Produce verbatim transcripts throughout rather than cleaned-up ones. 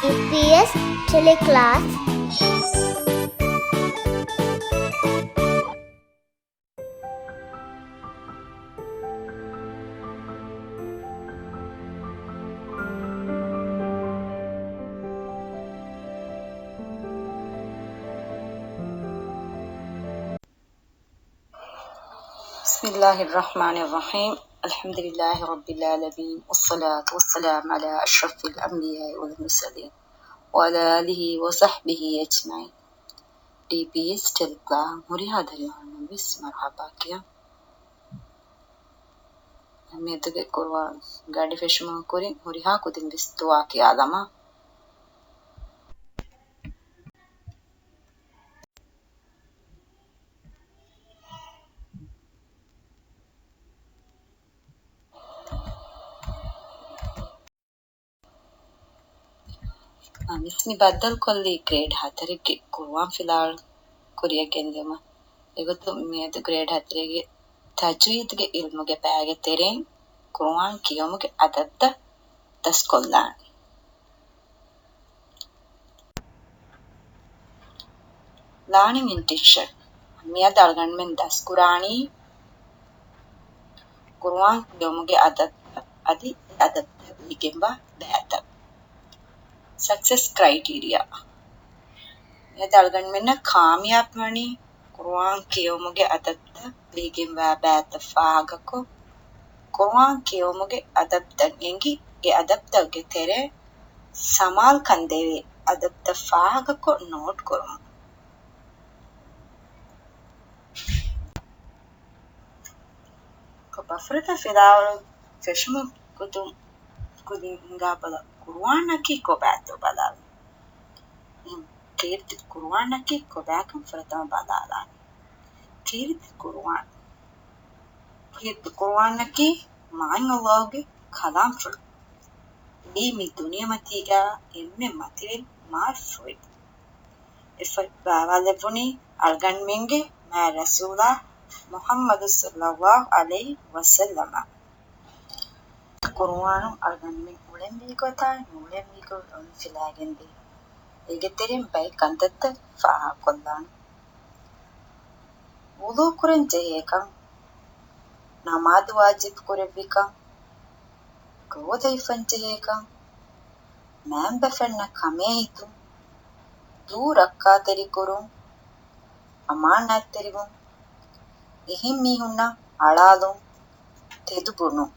ޑީޕީއެސް ޓެލެކްލާސް. بسم الله الرحمن الرحيم. الحمد لله رب العالمين، والصلاة والسلام على أشرف الأنبياء والمرسلين، وعلى آله وصحبه أجمعين. ޑީޕީއެސް ޓެލެކްލާސް ހުރިހާ ދަރިވަރުންނަށް ވެސް މަރުޙަބާ ކިޔަން. މިއަދުގެ ޤުރުއާން ގަޑި ފެށުމުގެ ކުރިން ހުރިހާ ކުދިން ވެސް ދުޢާ ކިޔާލަމާ. އަމިސް މި ބައްދަލުކޮށްލީ ގްރޭޑް ހަތަރެއްގެ ޤުރުއާން ފިލާވަޅު ކުރިއަށް ގެންދިއުމަށް. އެގޮތުން މިއަދު ގްރޭޑް ހަތަރެއްގެ ތަޖްވީދުގެ ޢިލްމުގެ ބައިގެ ތެރެއިން ޤުރުއާން ކިޔެވުމުގެ އަދަބުތައް ދަސްކޮށްލާނެ. ލާނިން އިން ޓީޗަރ. މިއަދު އަޅުގަނޑުމެން ދަސްކުރާނީ ޤުރުއާން ކިޔެވުމުގެ އަދަބުތައް އަދި އެ އަދަބުތައް ބެހިގެންވާ ބައިތައް. ސަކްސެސް ކްރައިޓީރިއާ. މިއަދު އަޅުގަނޑުމެންނަށް ކާމިޔާބުވަނީ ޤުރުއާން ކިޔެވުމުގެ އަދަބުތައް ބެހިގެންވާ ބައިތައް ފާހަގަކޮށް، ޤުރުއާން ކިޔެވުމުގެ އަދަބުތައް އެނގި، އެ އަދަބުތަކުގެ ތެރެއިން ސަމާލުކަން ދެވި އަދަބުތައް ފާހަގަކޮށް ނޯޓް ކުރުމުން. ކޮބާ ފުރަތަމަ ފިލާވަޅު ފެށުމުގެ ގޮތުން ކުދިން ހިނގާބަލަ، ޤުރުއާނަކީ ކޮބާތޯ ބަލާލަން. ކީރިތި ޤުރުއާނަކީ ކޮބާކަން ފުރަތަމަ ބަލާލާނީ. ކީރިތި ޤުރުއާން. ކީރިތި ޤުރުއާނަކީ މާތް ﷲ ގެ ކަލާމްފުޅު. އެއީ މި ދުނިޔެމަތީގަ އެންމެ މަތިވެރި މާތްފުޅެއް. އެފަދަ ބާވާލެއްވުނީ އަޅުގަނޑުމެންގެ މާތް ރަސޫލާ މުޙައްމަދު ޞައްލައްލާހު ޢަލައިހި ވަސައްލަމަށް. ޤުރުއާނުން އަޅުގަނޑުމެން އުޅެންވީ ގޮތާ ނުއުޅެންވީ ގޮތް އޮންފިލާގެންދޭ. އޭގެ ތެރެއިން ބައެއް ކަންތައްތައް ފާހަގަކޮށްލާނަން. ވުޟޫ ކުރަން ޖެހޭކަން، ނަމާދު ވާޖިބު ކުރެއްވިކަން، ރޯދަ ހިފަން ޖެހޭކަން، މައިންބަފަންނަށް ކަމޭހިތުން، ދޫ ރައްކާތެރިކުރުން، އަމާނާތްތެރިވުން، އެހެން މީހުންނަށް އަޅާލުން، ތެދުބުނުން.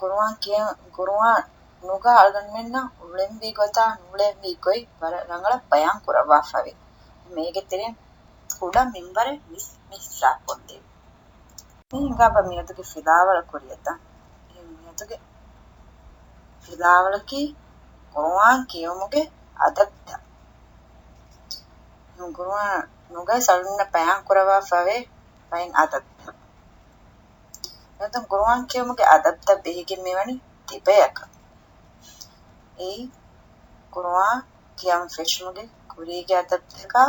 ޤުރުއާން ކިޔަ-، ޤުރުއާން ނުގާ އަޅުގަނޑުމެންނަށް އުޅެންވީ ގޮތާ ނުއުޅެންވީ ގޮތް ވަރަށް ރަނގަޅަށް ބަޔާން ކުރައްވާފަވޭ. މީގެ ތެރެއިން ކުޑަ މިންވަރެއް ވެސް މި ހިއްސާ ކޮށްދެވި. މި ހިނގާބަ މިއަދުގެ ފިލާވަޅަށް ކުރިއަށް ދާން. މިއަދުގެ ފިލާވަޅަކީ ޤުރުއާން ކިޔެވުމުގެ އަދަބުތައް. ޤުރުއާން ނުގައި ސަޅުންނަށް ބަޔާން ކުރައްވާފަވޭ ބައެއް އަދަބުތައް. އެދުން ޤުރުއާން ކިޔުމުގެ އަދަބުތައް ބެހިގެން މިވަނީ ތިބަޔަކަށް. އެއީ، ޤުރުއާން ކިޔަން ފެށުމުގެ ކުރީގެ އަދަބުތަކާ،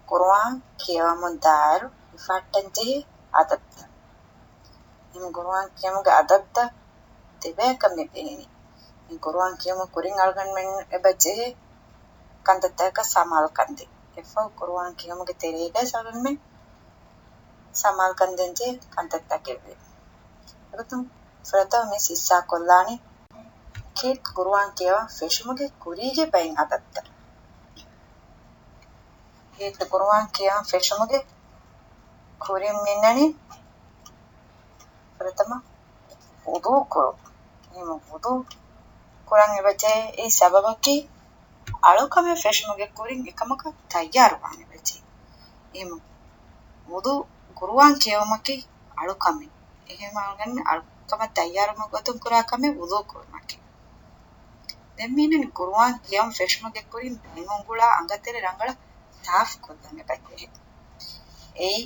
ޤުރުއާން ކިޔަވަމުން ދާއިރު ހިފަހައްޓަން ޖެހޭ އަދަބުތައް. އިން ޤުރުއާން ކިޔުމުގެ އަދަބުތައް ތިބަޔަކަށް މި ބެހިނީ. އިން ޤުރުއާން ކިޔުމުގެ ކުރިން އަޅުގަނޑުމެން އެބަ ޖެހޭ ކަންތައްތަކަށް ސަމާލުކަން ދޭ. އެއަށްފަހު ޤުރުއާން ކިޔުމުގެ ތެރޭގައި އަޅުގަނޑުމެން ސަމާލުކަން ދޭން ޖެހޭ ކަންތައްތަކެއްވޭ. އެގޮތުން ފުރަތަމަ މި ހިއްސާ ކޮށްލާނީ ކީރިތި ޤުރުއާން ކިޔަވަން ފެށުމުގެ ކުރީގެ ބައެއް އަދަބުތައް. ކީރިތި ޤުރުއާން ކިޔަވަން ފެށުމުގެ ކުރިން މިންނަނީ ފުރަތަމަ ވުޟޫ ކުރުން. އެހެން ވުޟޫ ކުރަން އެބަޖެހޭ ސަބަބަކީ އަޅުކަމެއް ފެށުމުގެ ކުރިން އެކަމަކަށް ތައްޔާރުވާން އެބަޖެހޭ. އެހެން ވުޟޫ، ޤުރުއާން ކިޔެވުމަކީ އަޅުކަމެއް. އެހެންވާ އަޅުކަމަށް ތައްޔާރުވުމުގެ ގޮތުން ކުރާ ކަމެއް ވުޟޫ ކުރުމަކީ. ދެން މިއިންނަނީ ޤުރުއާން ކިޔަން ފެށުމުގެ ކުރިން ދެން އުނގުޅާ އަނގަތެރެ ރަނގަޅަށް ސާފުކޮށްލަން އެބަޖެހޭ. އެއީ،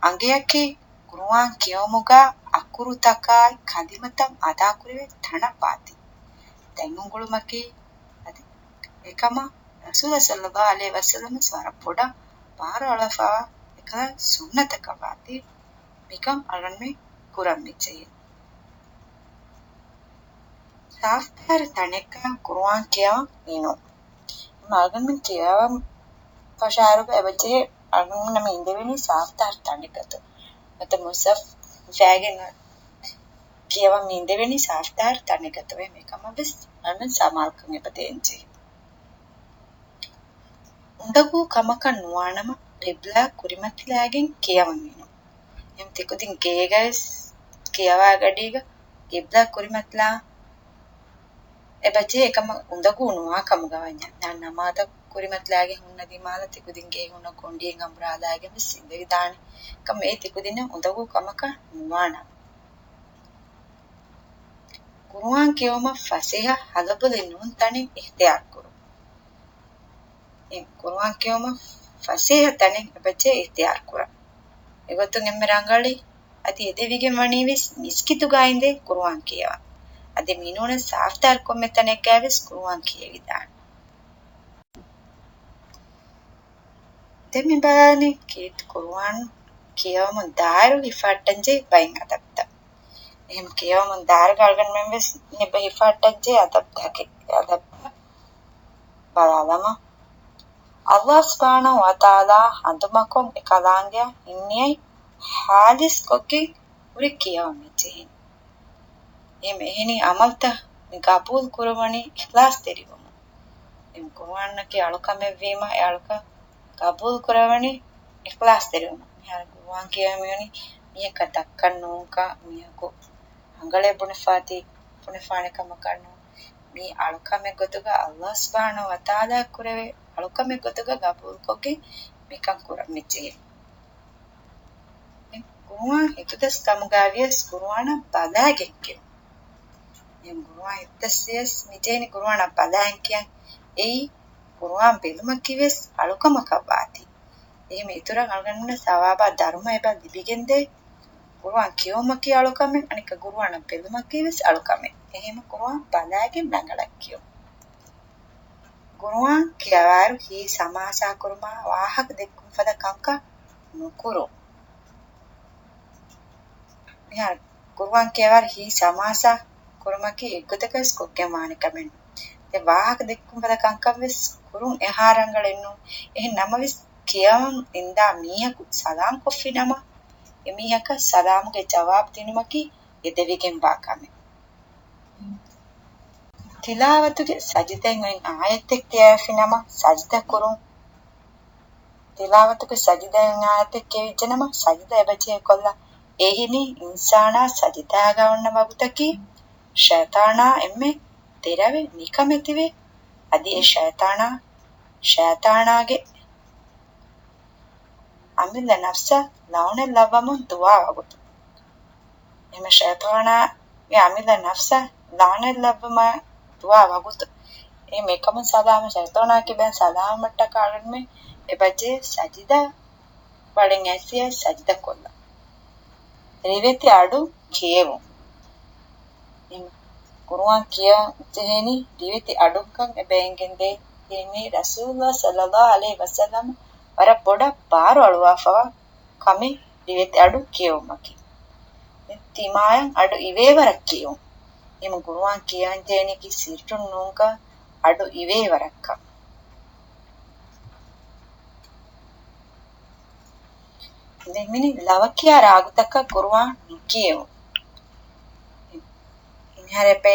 އަނގަޔަކީ ޤުރުއާން ކިޔެވުމުގަ އަކުރުތަކާއި ކަލިމަތައް އަދާކުރެވޭ ތަނަށް ވާތީ. ދެން އުނގުޅުމަކީ އަދި އެކަމަށް ރަސޫލާ ޞައްލައްލާހު ޢަލައިހި ވަސައްލަމަ ވަރަށް ބޮޑަށް ބާރު އަޅާފަވާ އެކަލާނގެ ސުންނަތަކަށް ވާތީ. މިކަން އަޅުގަނޑުމެން ކުރަން މި ޖެހޭ. ސާފުތާރު ތަނެއްގަ ޤުރުއާން ކިޔަވަން އިނުން. އަޅުގަނޑުމެން ކިޔަވަން ފަށާއިރުގަ އެބަޖެހޭ އަޅުގަނޑުމެންނަށް މި އިނދެވެނީ ސާފުތާރު ތަނެއްގަތު. ނުވަތަ މުޞްޙަފް ހިފާގެން ކިޔަވަން މި އިނދެވެނީ ސާފުތާރު ތަނެއްގަތު. އެހެންވީމަ އެކަމަށްވެސް އަޅުގަނޑުމެން ސަމާލުކަން އެބަ ދޭންޖެހޭ. އުނދަގޫ ކަމަކަށް ނުވާނަމަ ޤިބްލާ ކުރިމަތިލާގެން ކިޔަވަން އިނުން. އެހެން ތިކުދިން ގޭގަވެސް ކިޔަވާ ގަޑީގަ ޤިބްލާ ކުރިމަތިލާ އެބަޖެހޭ އެކަމަށް އުނދަގޫ ނުވާ ކަމުގަ ވަންޏާ. ދާން ނަމާދަށް ކުރިމަތިލާގެން ހުންނަ ދިމާލަށް ތިކުދިން ގޭގަ ހުންނަ ގޮނޑިއެއް އަނބުރާލާގެން ވެސް އިނދެވިދާނެ. އެކަމަށް އެ ތިކުދިންނަށް އުނދަގޫ ކަމަކަށް ނުވާނަމަ. ޤުރުއާން ކިޔެވުމަށް ފަސޭހަ ހަލަބޮލި ނޫން ތަނެއް އިޚްތިޔާރު ކުރުން. އެ ޤުރުއާން ކިޔެވުމަށް ފަސޭހަ ތަނެއް އެބަޖެހޭ އިޚްތިޔާރު ކުރަން. އެގޮތުން އެންމެ ރަނގަޅީ، އަދި އެދެވިގެން ވަނީވެސް މިސްކިތުގަ އިނދެ ޤުރުއާން ކިޔަވަން. އަދި މިނޫނަސް ސާފުތާރު ކޮންމެ ތަނެއްގައިވެސް ޤުރުއާން ކިޔެވިދާނެ. ދެން މި ބަލާނީ ކީރިތި ޤުރުއާން ކިޔަވަމުން ދާއިރު ހިފަހައްޓަންޖެހޭ ބައެއް އަދަބުތައް. އެހެން ކިޔަވަމުން ދާއިރުގަ އަޅުގަނޑުމެން ވެސް ހިފަހައްޓަންޖެހޭ އަދަބުތަކެއް، އަދަބުތައް ބަލާލަމާ. ﷲ ސުބްޙާނަހޫ ވަތަޢާލާ ހަނދުމަކޮށް އެ ކަލާނގެއަށް ހިންނިޔަތް ޚާލިޞްކޮށްގެން ހުރެ ކިޔަވަން ވެއްޖެހެން. އެހެން އެހެނީ ޢަމަލުތައް ގަބޫލު ކުރައްވަނީ އިޚްލާޞްތެރިވުމުން. އެ ޤުރުއާނަކީ އަޅުކަމެއްވީމަ، އެ އަޅުކަން ގަބޫލު ކުރައްވަނީ އިޚްލާޞްތެރިވުމުން. މިހާރު ޤުރުއާން ކިޔަވަން މިވަނީ މީހަކަށް ދައްކަން ނޫންކަން، މީހަކު ރަނގަޅޭ ބުނެފާތީ ބުނެފާނެ ކަމަކަށް ނޫން. މީ އަޅުކަމެއް ގޮތުގަ ﷲ ސުބްޙާނަހޫ ވަތަޢާލާ ކުރެވޭ އަޅުކަމެއް ގޮތުގަ ގަބޫލުކޮށްގެން މިކަން ކުރަން ވެއްޖެހެން. ޤުރުއާން ހިތުދަސް ކަމުގައި ވިޔަސް ޤުރުއާނަށް ބަލާގެން ކިޔުން. އެހެން ޤުރުއާން ހިތުދަސް ވިޔަސް މިޖެހެނީ ޤުރުއާނަށް ބަލާގެން ކިޔަން. އެއީ ޤުރުއާން ބެލުމަކީ ވެސް އަޅުކަމަކަށް ވާތީ. އެހެން އިތުރަށް އަޅުގަނޑުމެންނަށް ސަވާބާ ދަރުމަ އެބަ ލިބިގެން ދޭ. ޤުރުއާން ކިޔުމަކީ އަޅުކަމެއް، އަނެއްކާ ޤުރުއާނަށް ބެލުމަކީ ވެސް އަޅުކަމެއް. އެހެން ޤުރުއާން ބަލާގެން ރަނގަޅަށް ކިޔުން. ޤުރުއާން ކިޔަވާއިރު ހިތް ހަމާސާ ކުރުމާ ވާހަކަ ދެއްކުން ފަދަ ކަންކަން ނުކުރުން. މިހާރު ޤުރުއާން ކިޔަވާއިރު ހިތް ހަމާސާ ކުރުމަކީ އެއްގޮތަކަށް ވެސް ކޮށްގެން ވާނެ ކަމެއް ނޫން. ދެން ވާހަކަ ދެއްކުން ފަދަ ކަންކަން ވެސް ކުރުން އެހާ ރަނގަޅެއް ނޫން. އެހެން ނަމަވެސް ކިޔަވަން އިންދާ މީހަކު ސަލާމް ކޮށްފި ނަމަ، އެ މީހަކަށް ސަލާމުގެ ޖަވާބު ދިނުމަކީ އެދެވިގެންވާ ކަމެއް. ތިލާވަތުގެ ސަޖިދައިން އޮތް އާޔަތެއް ކިޔައިފި ނަމަ ސަޖިދަ ކުރުން. ތިލާވަތުގެ ސަޖިދައިން އާޔަތެއް ކިޔެވިއްޖެނަމަ ސަޖިދަ އެބަޖެހޭ ކޮށްލަން. އެހެނީ އިންސާނާ ސަޖިދާގަ އޮންނަ ވަގުތަކީ ޝައިޠާނާ އެންމެ ދެރަވެ ނިކަމެތިވެ، އަދި އެ ޝައިޠާނާ، ޝައިޠާނާގެ އަމިއްލަ ނަފްސަށް ލަޢުނަތް ލައްވަމުން ދުވާ ވަގުތު. އެހެން ޝައިޠާނާގެ އަމިއްލަ ނަފްސަށް ލަޢުނަތް ލައްވަމުން ދުވާ ވަގުތު. އެހެން އެކަމުން ސަލާމަތް، ޝައިޠާނާ ކިބައިން ސަލާމަތްވުމަށްޓަކާ އަޅުގަނޑުމެން އެބަޖެހޭ ސަޖިދަ ވަޅެން އައިސް ސަޖިދަ ކޮށްލަން. ރިވެތި އަޑު ކިޔެވުން. ޤުރުއާން ކިޔަން ޖެހޭނީ ރިވެތި އަޑުންކަން އެބަ އެނގެންދޭ. އެހެނީ ރަސޫލުﷲ ޞައްލަﷲ ޢަލައިހި ވަސައްލަމަ ވަރަށް ބޮޑަށް ބާރު އަޅުވާފަވާ ކަމެއް ރިވެތި އަޑު ކިޔެވުމަކީ. ތިމާޔަށް އަޑު އިވޭވަރަށް ކިޔުން. އެހެން ޤުރުއާން ކިޔަންޖެހެނީކީ ސިއްރުން ނޫންކަން އަޑު އިވޭވަރަށްކަން. ދެން މިއިނީ ލަވަކިޔާ ރާގުތަކަށް ޤުރުއާން ނުކިޔެވުން. މިހާރު އެބަ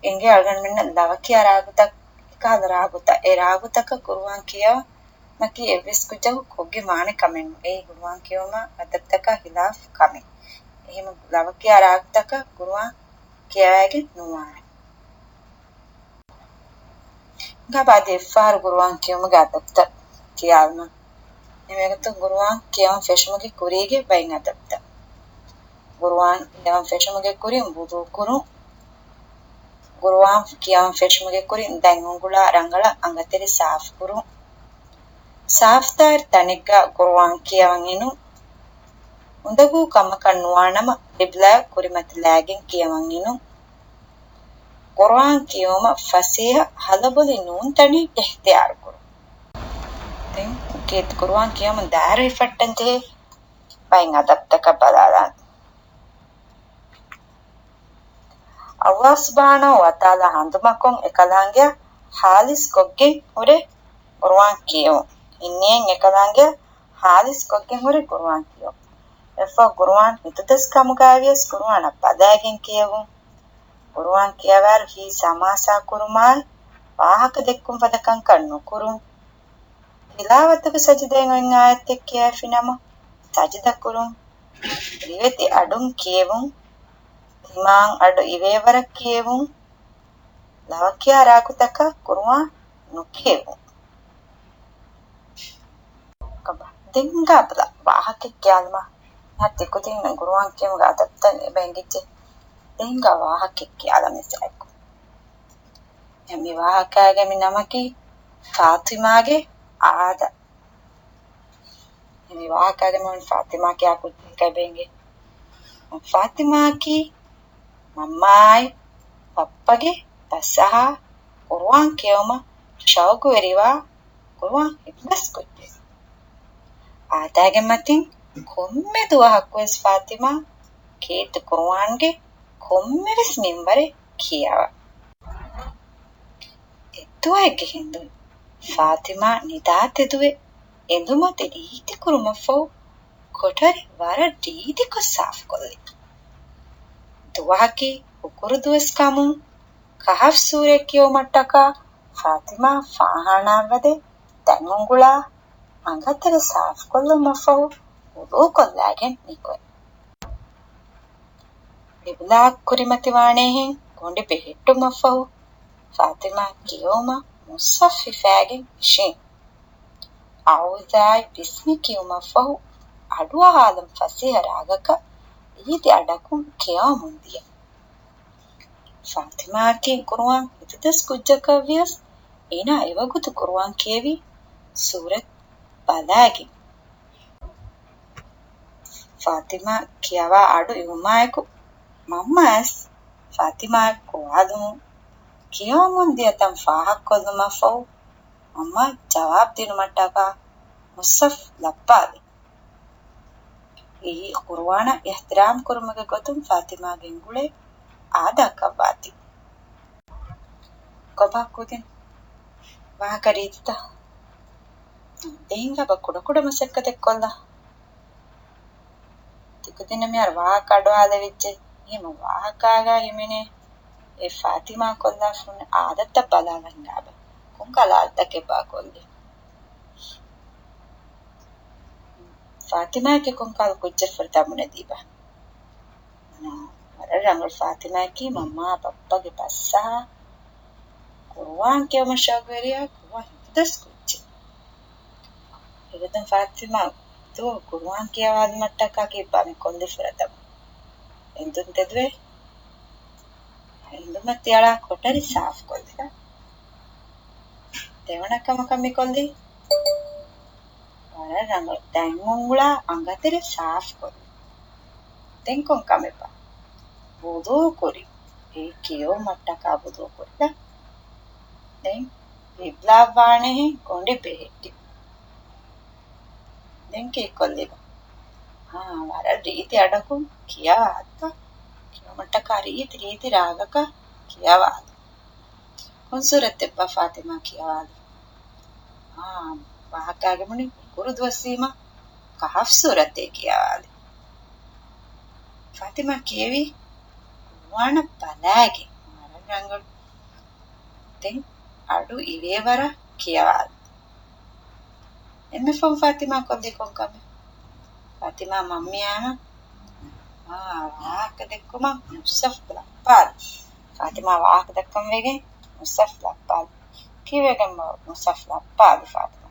އެނގޭ އަޅުގަނޑުމެންނަށް ލަވަކިޔާ ރާގުތައް، އެކަހަލަ ރާގުތައް، އެ ރާގުތަކަށް ޤުރުއާން ކިޔަވުމަކީ އެއްވެސް ކުއްޖަކު ކޮށްގެން ވާނެ ކަމެއް ނޫން. އެއީ ޤުރުއާން ކިޔެވުމަށް އަދަބުތަކާ ޚިލާފު ކަމެއް. އެހެން ލަވަކިޔާ ރާގުތަކަށް ޤުރުއާން ކިޔަވައިގެން ނުވާނެ. އެހިސާބަށް އަދި އެއްފަހަރު ޤުރުއާން ކިޔުމުގެ އަދަބުތައް ކިޔާލުމަށް. އެހެންވީމަ ޤުރުއާން ކިޔަވަން ފެށުމުގެ ކުރީގެ ބައެއް އަދަބުތައް. ޤުރުއާން ކިޔަވަން ފެށުމުގެ ކުރިން ވުޟޫ ކުރުން. ޤުރުއާން ކިޔަވަން ފެށުމުގެ ކުރިން ދަތް އުނގުޅާ ރަނގަޅަށް އަނގަތެރެ ސާފުކުރުން. ސާފުތާރު ތަނެއްގަ ޤުރުއާން ކިޔަވަން އިނުން. އުނދަގޫ ކަމަކަށް ނުވާނަމަ ޤިބްލާ ކުރިމަތިލާގެން ކިޔަވަން އިނުން. ޤުރުއާން ކިޔެވުމަށް ފަސޭހަ ހަލަބޮލި ނޫން ތަނެއް އިޚްތިޔާރުކުރުން. ދެން ކީރިތި ޤުރުއާން ކިޔަމުން ދާއިރު ހިފައްޓަން ޖެހޭ ބައެއް އަދަބުތަކަށް ބަލާލަން. ﷲ ސުބްޙާނަހޫ ވަތަޢާލާ ހަނދުމަކޮށް އެކަލާނގެއަށް ހާލިސް ކޮށްގެން ހުރެ ޤުރުއާން ކިޔެވުން. އިންނިއެން އެކަލާނގެއަށް ހާލިސް ކޮށްގެން ހުރެ ޤުރުއާން ކިޔެވުން. އެއަށްފަހު ޤުރުއާން ހިތުދަސް ކަމުގައިވިޔަސް ޤުރުއާނަށް ބަލައިގެން ކިޔެވުން. ޤުރުއާން ކިޔަވާއިރު ހިތް ހަމާސާ ކުރުމާއި، ވާހަކަ ދެއްކުން ފަދަ ކަންކަން ނުކުރުން. ތިލާވަތުގެ ސަޖިދައިން އޮތް އާޔަތެއް ކިޔައިފި ނަމަ، ސަޖިދަ ކުރުން. ރިވެތި އަޑުން ކިޔެވުން. ތިމާން އަޑު އިވޭވަރަށް ކިޔެވުން. ލަވަ ކިޔާ ރާގުތަކަށް ޤުރުއާން ނުކިޔެވުން. ދެން ހިނގާބަލަ، ވާހަކައެއް ކިޔާލަމާ. ތިކުދިންނަށް ޤުރުއާން ކިޔުމުގެ އަދަބުތައް އެބަ އެނގިއްޖެ. ދެން ހިނގާ ވާހަކައެއް ކިޔާލަން އެއްޗެއް. މި ވާހަކައިގެ މި ނަމަކީ ފާތިމާގެ އާދަ. މި ވާހަކައިގެ މި ފާތިމާ ކިޔާ ކުއްޖެއްގައި ބެނގޭ. ފާތިމާއަކީ މަންމާއާއި ބައްޕަގެ ބަސްއަހާ، ޤުރުއާން ކިޔެވުމަށް ޝައުޤުވެރިވާ، ޤުރުއާން ހިތުދަސްކުއްޖެއް. އާދައިގެ މަތިން ކޮންމެ ދުވަހަކުވެސް ފާތިމާ ކީރިތި ޤުރުއާންގެ ކޮންމެވެސް މިންވަރެއް ކިޔަވާ. އެއްދުވަހެއްގެ ހިނދުން ފާތިމާ ނިދާ ތެދުވެ، އެނދުމަތި ރީތި ކުރުމަށްފަހު ކޮޓަރި ވަރަށް ރީތިކޮށް ސާފުކޮށްލި. ދުވަހަކީ ހުކުރު ދުވަސް ކަމުން، ކަހަފް ސޫރަ ކިޔެވުމަށްޓަކާ ފާތިމާ ފާޚާނާއަށް ވަދެ ދަތް އުނގުޅާ، އަނގަތެރެ ސާފުކޮށްލުމަށްފަހު ވުޟޫ ކޮށްލައިގެން ނިކުތް. ޤިބްލާއަށް ކުރިމަތިވާނޭހެން ގޮނޑި ބެހެއްޓުމަށްފަހު، ފާތިމާ ކިޔެވުމަށް މުޞްޙަފް ހިފައިގެން އިށީން. އަޢޫޛާއި ބިސްމި ކިޔުމަށްފަހު، އަޑުއަހާލަން ފަސޭހަ ރާގަކަށް ރީތި އަޑަކުން ކިޔަވަމުން ދިޔަ. ފާތިމާއަކީ ޤުރުއާން ހިތުދަސް ކުއްޖަކަށްވިޔަސް، އޭނާ އެވަގުތު ޤުރުއާން ކިޔެވީ ސޫރަތް ބަލައިގެން. ފާތިމާ ކިޔަވާ އަޑު އިވުމާއެކު، މަންމައަސް ފާތިމާއަށް ގޮވާލުމުން، ކިޔަވަމުން ދިޔަ ތަން ފާހަގަކޮށްލުމަށްފަހު، މަންމަ ޖަވާބު ދިނުމަށްޓަކާ މުޞްޙަފް ލައްޕާލި. އެއީ ޤުރުއާނަށް އިޙްތިރާމް ކުރުމުގެ ގޮތުން ފާތިމާ ގެންގުޅޭ އާދައަކަށްވާތީ. ކޮބާ ކުދިން ވާހަކަ ރީތިތައް؟ ދެން ހިނގާބަ ކުޑަކުޑަ މަސައްކަތެއް ކޮށްލާ. ތިކުދިންނަށް މިހާރު ވާހަކަ އަޑުއަހާލެވިއްޖެ. އެހެން ވާހަކާގަ ހިމެނޭ އެ ފާތިމާ ކޮށްލާފަ އުންނަ އާދަތައް ބަލާލަން ހިނގާބަ. ކޮންކަހަލަ އާދަތަކެއްބާ ކޮށްލީ؟ ފާތިމާއަކީ ކޮންކަހަލަ ކުއްޖެއް ފުރަތަމަ ބުނެދީބަ؟ ވަރަށް ރަނގަޅު. ފާތިމާއަކީ މަންމާ ބައްޕަގެ ބަސްއަހާ، ޤުރުއާން ކިޔެވުމަށް ޝައުޤުވެރިޔާ، ޤުރުއާން ހިތުދަސް ކުއްޖެއް. އެގޮތުން ފާތިމާ ދުވަހު ޤުރުއާން ކިޔަވާލުމަށްޓަކާ ކިބާ މި ކޮށްލި ފުރަތަމަ؟ އެނދުން ތެދުވެ، އެނދުމަތި އަޅާ ކޮޓަރި ސާފުކޮށްލި. ދެވަނަ ކަމަކަށް މި ކޮށްލީ ވަރަށް ރަނގަޅު. ދަތް އުނގުޅާ އަނގަތެރެ ސާފުކޮށްލި. ދެން ކޮން ކަމެއްބާ؟ ވުޟޫ ކުރި. އެ ކިޔެވުމަށްޓަކާ ވުޟޫ ކުރި. ދެން ޤިބްލާއަށް ވާނެހެން ގޮނޑި ބެހެއްޓި. ދެން ކީއްކޮށްލީބަ؟ އާ، ވަރަށް ރީތި އަޑަކުން ކިޔަވާލި. ކިޔުމަށްޓަކާ ރީތި ރީތި ރާގަކަށް ކިޔަވާލި. ކޮން ސޫރަތެއްބާ ފާތިމާ ކިޔަވާލީ؟ އާ، ވާހަކާގެ ބުނި ހުކުރު ދުވަސްވީމަ ކަހަފް ސޫރަތެއް ކިޔަވާލި. ފާތިމާ ކިޔެވީ ޤުރުއާނަށް ބަލައިގެން. ވަރަށް ރަނގަޅު. ދެން އަޑު އިވޭވަރަށް ކިޔަވާލި. އެންމެ ފަހުން ފާތިމާ ކޮށްލީ ކޮން ކަމެއް؟ ފާތިމާ މަންމިއާ އާ، ވާހަކަ ދެއްކުމަށް މުޞްޙަފް ލައްޕާލި. ފާތިމާ ވާހަކަ ދައްކަން ވެގެން މުޞްޙަފް ލައްޕާލި. ކިޔެވިގެން މުޞްޙަފް ލައްޕާލި ފާތިމާ.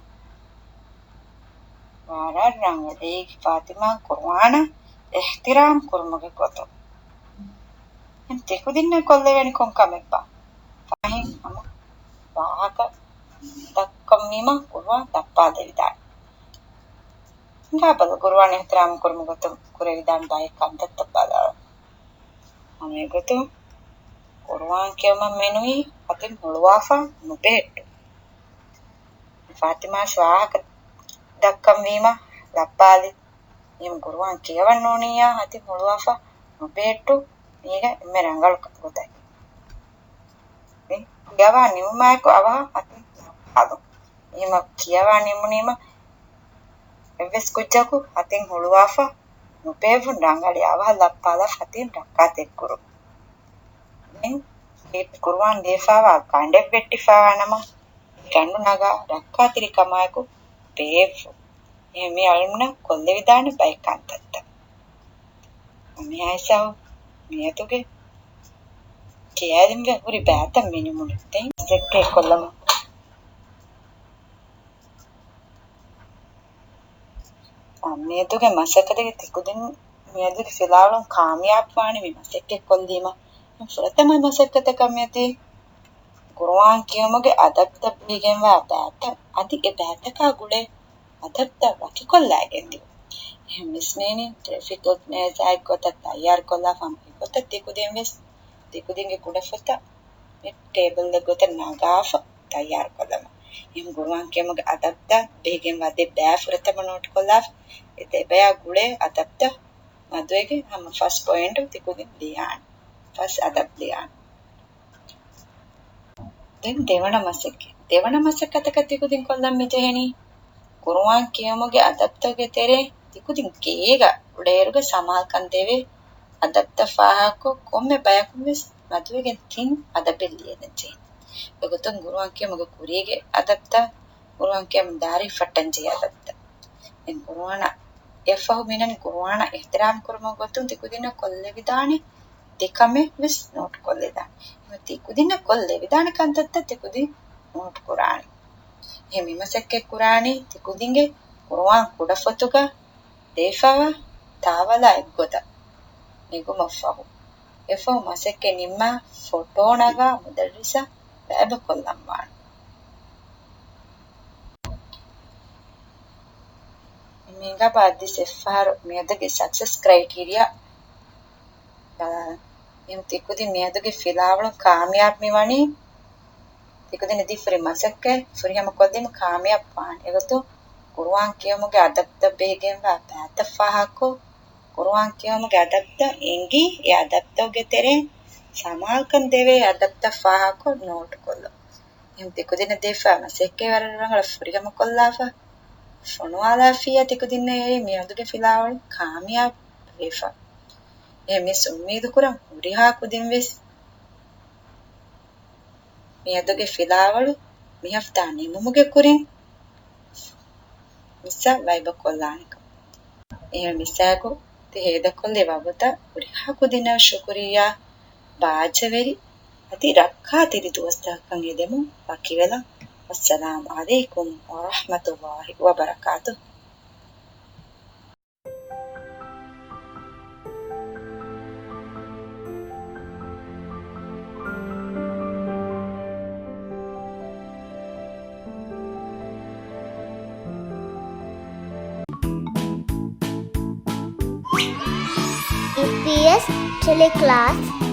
ވަރަށް ރަނގަޅު. އެއީ ފާތިމާ ޤުރުއާނަށް އިޙްތިރާމް ކުރުމުގެ ގޮތުން. ދެން ތިކުދިންނަށް ކޮށްލެވޭނެ ކޮން ކަމެއްބާ؟ ފަހިން ހަމަ ވާހަކަ ދައްކަންވީމަ ޤުރުއާން ދައްޕާލެވިދާނެ. ހިނގާބަލަ، ޤުރުއާނަށް އިޙްތިރާމް ކުރުމުގެ ގޮތުން ކުރެވިދާނެ ބައެއް ކަންތައްތައް ބަލާ. ހަމައެގޮތުން ޤުރުއާން ކިޔުމަށް މެނުވީ އަތިން ހުޅުވާފަ ނުބެހެއްޓުން. ފާތިމާ ވާހަކަ ދައްކަންވީމަ ލައްޕާލި. އެހެން ޤުރުއާން ކިޔަވަން ނޫނިއްޔާ އަތިން ހުޅުވާފަ ނުބެހެއްޓުން މީގަ އެންމެ ރަނގަޅު ގޮތަކީ. މި ކިޔަވާ ނިމުމާއެކު އަވަހަށް އަތިން ލައްޕާލުން. އެހެން ކިޔަވާ ނިމުނީމަ އެއްވެސް ކުއްޖަކު އަތިން ހުޅުވާފަ ނުބޭއްވުން ރަނގަޅި އަވަހަށް ލައްޕާލާފަ އަތިން ރައްކާތެރިކުރުން. ދެން އެ ކުރުވާން ދީފާވާ ގަނޑެއް ވެއްޓިފާވާ ނަމަ، ގަނޑު ނަގާ ރައްކާތެރިކަމާއެކު ބޭއްވުން. އެހެން މި އަޅުންނަށް ކޮށްލެވިދާނެ ބައެއް ކަންތައްތައް. އަނެއްހާ ހިސާބު މިއަދުގެ ކިޔާލިންވެ ހުރި ބައިތައް މި ނިމުނީ. ދެން މަސައްކަތް ކޮށްލަމު. އާ، މިއަދުގެ މަސައްކަތުގެ ތިކުދިން، މިއަދުގެ ފިލާވަޅުން ކާމިޔާބުވާނެ މި މަސައްކަތް ކޮށްލީމަ. ފުރަތަމަ މަސައްކަތަކަށް މިއޮތީ ޤުރުއާން ކިޔުމުގެ އަދަބުތައް ބެހިގެންވާ ބައިތައް. އަދި އެ ބައިތަކާ ގުޅޭ އަދަބުތައް ވަކިކޮށްލައިގެން ދިއުން. އެހެން މިސްނޭނީ ޓްރެފިކް އޯގަނައިޒާއެއް ގޮތަށް ތައްޔާރުކޮށްލާފަ ހަމަ އެގޮތަށް ތިކުދިން ވެސް ތިކުދިންގެ ކުޑަފޮތަށް މި ޓޭބަލްއެއް ގޮތަށް ނަގާފަ ތައްޔާރުކޮށްލަމާ. އެހެން ޤުރުއާން ކިޔުމުގެ އަދަބުތައް ބެހިގެންވާ ދެ ބައި ފުރަތަމަ ނޯޓްކޮށްލާފަ، އެ ދެ ބަޔާ ގުޅޭ އަދަބުތައް މަދުވެގެން ހަމަ ފަސް ޕޮއިންޓު ތިކުދިން ލިޔާނެ. ފަސް އަދަބު ލިޔާނެ. ދެން ދެވަނަ މަސައްކަތް. ދެވަނަ މަސައްކަތަކަށް ތިކުދިން ކޮށްލަން މި ޖެހެނީ، ޤުރުއާން ކިޔުމުގެ އަދަބުތަކުގެ ތެރޭ ތިކުދިން ގޭގަ އުޅޭއިރުގަ ސަމާލުކަން ދެވޭ އަދަބުތައް ފާހަގަކޮށް، ކޮންމެ ބަޔަކުން ވެސް މަދުވެގެން ތިން އަދަބެއް ލިޔެލަން ޖެހޭ. އެގޮތުން ޤުރުއާން ކިޔުމުގެ ކުރީގެ އަދަބުތައް، ޤުރުއާން ކިޔަމުން ދާއިރީ ހުއްޓަން ޖެހޭ އަދަބުތައް. ދެން ޤުރުއާނަށް އެއަށްފަހު މިނަން ޤުރުއާނަށް އިޙްތިރާމް ކުރުމުގެ ގޮތުން ތިކުދިންނަށް ކޮށްލެވިދާނެ ދެ ކަމެއް ވެސް ނޯޓް ކޮށްލެވިދާނެ. އެހެން ތިކުދިންނަށް ކޮށްލެވިދާނެ ކަންތައްތައް ތިކުދިން ނޯޓް ކުރާނެ. އެހެން މި މަސައްކަތް ކުރާނީ ތިކުދިންގެ ޤުރުއާން ކުޑަފޮތުގަ ދީފައިވާ ތާވަލާ އެއްގޮތަށް ނެގުމަށްފަހު. އެއަށްފަހު މަސައްކަތް ނިންމާ ފޮޓޯ ނަގާ މުދައްރިސަށް ބައިބަ ކޮށްލަންވާނެ. މީގަ ބާއްދިސް އެއްފަހަރު މިއަދުގެ ސަކްސެސް ކްރައިޓީރިއާ. އާ، އެހެން ތިކުދިން މިއަދުގެ ފިލާވަޅުން ކާމިޔާބު މިވަނީ. ތިކުދިން ދީ ފުރި މަސައްކަތް ފުރިހަމަ ކޮށްދީމަ ކާމިޔާބު ވާނެ. އެގޮތުން ޤުރުއާން ކިޔުމުގެ އަދަބުތައް ބެހިގެންވާ ބައިތައް ފާހަގަކޮށް، ޤުރުއާން ކިޔުމުގެ އަދަބުތައް އެނގި، އެ އަދަބުތަކުގެ ތެރެއިން ސަމާލުކަން ދެވޭ އަދަބުތައް ފާހަގަކޮށް ނޯޓުކޮށްލުން. އެހެން ތިކުދިންނަށް ދީފާ މަސައްކަތް ވަރަށް ރަނގަޅަށް ފުރިހަމަ ކޮށްލާފަ، ފޮނުވާލާފިއްޔާ ތިކުދިންނަށް އެރީ މިއަދުގެ ފިލާވަޅު ކާމިޔާބު ވެފަ. އެހެން މިސް އުއްމީދު ކުރަން ހުރިހާ ކުދިން ވެސް މިއަދުގެ ފިލާވަޅު މި ހަފްތާ ނިމުމުގެ ކުރިން މިސްއާ ވައިބަ ކޮށްލާނެކަން. އެހެން މިސްއާގު ތި ހޭދަކޮށްލި ވަގުތަށް ހުރިހާ ކުދިންނަށް ޝުކުރިއްޔާ. ބާއްޖަވެރި އަދި ރައްކާތެރި ދުވަސްތަކަކަށް އެދެމުން ވަކިވެލަން. އައްސަލާމު ޢަލައިކުމް ވަރަޙްމަތުﷲި ވަބަރަކާތުހު. އީޕީއެސް ޓެލެކްލާސް